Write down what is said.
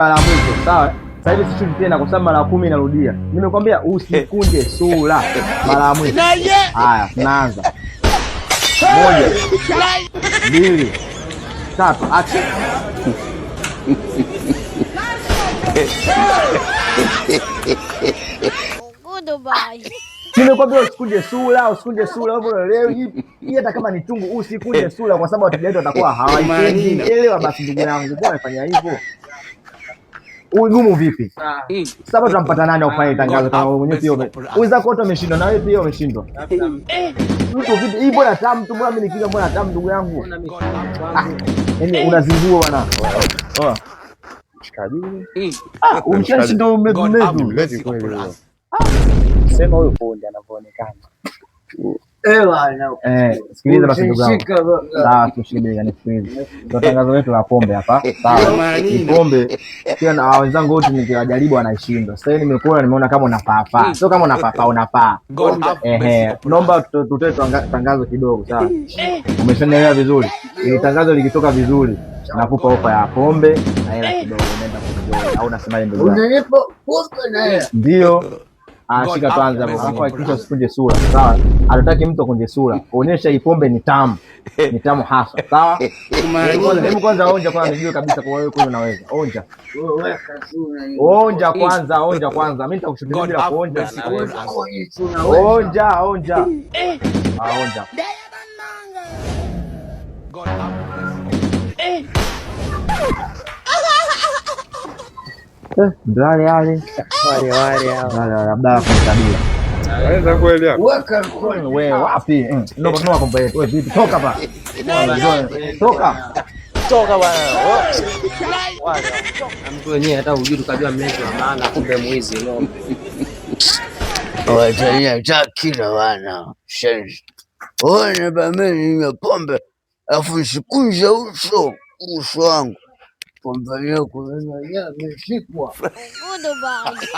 Mara ya mwisho, sawa? Sasa hivi sishuti tena kwa sababu mara 10 narudia. Nimekwambia usikunje sura mara ya mwisho. Haya, tunaanza. 1, 2, 3, action. Goodbye. Nimekwambia usikunje sura, usikunje sura. Wewe leo hii hata kama ni chungu usikunje sura kwa sababu wateja wetu watakuwa hawaipendi. Elewa basi ndugu yangu, mbona unafanya hivyo? Ugumu vipi? Sasa tunampata nani afanye tangazo kama wewe mwenyewe pia wenzako wote wameshindwa na wewe pia umeshindwa. Mtu vipi? Hii mbona tamu tu, mbona mimi nikila mbona tamu ndugu yangu? Yaani unazingua bwana. Oh. Mshikaji. Umshashinda mlevi. Mlevi kweli huyo. Sema huyu fundi anavyoonekana. Sikiliza basi ndugu yangu. Sawa, tushike nisikilize. Ndio tangazo letu la pombe hapa. Sawa. Ni pombe. Kila na wenzangu wote nikiwajaribu wanaishindwa. Sasa hivi nimekuona nimeona kama unapaa. Sio kama unapaa unapaa. Naomba tutoe tangazo kidogo, sawa? Umeshanielewa vizuri. Ili tangazo likitoka vizuri, nakupa ofa ya pombe na hela kidogo, nenda kuenjoy. Au unasemaje ndugu yangu? Unanipa pombe na hela. Ndio. Shika kwanza hapo. Alafu hakikisha usikunje sura. Sawa? Hatutaki mtu akunje sura. Kuonyesha hii pombe ni tamu. Ni tamu hasa. Sawa? Hebu kwanza onja kwanza nijue kabisa kwa wewe kweli unaweza. Onja. Onja kwanza, onja kwanza. Mimi nitakushuhudia bila kuonja. Onja, onja. Onja. Ndio wale wale. Wale wale hao. Wale wale Abdalla kwa tabia. Naweza kweli hapo. Weka mkono. Wewe wapi? Ndio kwa kombe yetu. Wewe vipi? Toka hapa. Toka. Toka bwana. Mtu wenyewe hata hujui tukajua mlevi wa maana kumbe mwizi no. Watanzania kila wana shenzi. Ona bameni ninywe pombe afu nisikunje uso uso wangu. Pombe yako yenyewe imeshikwa. Goodbye.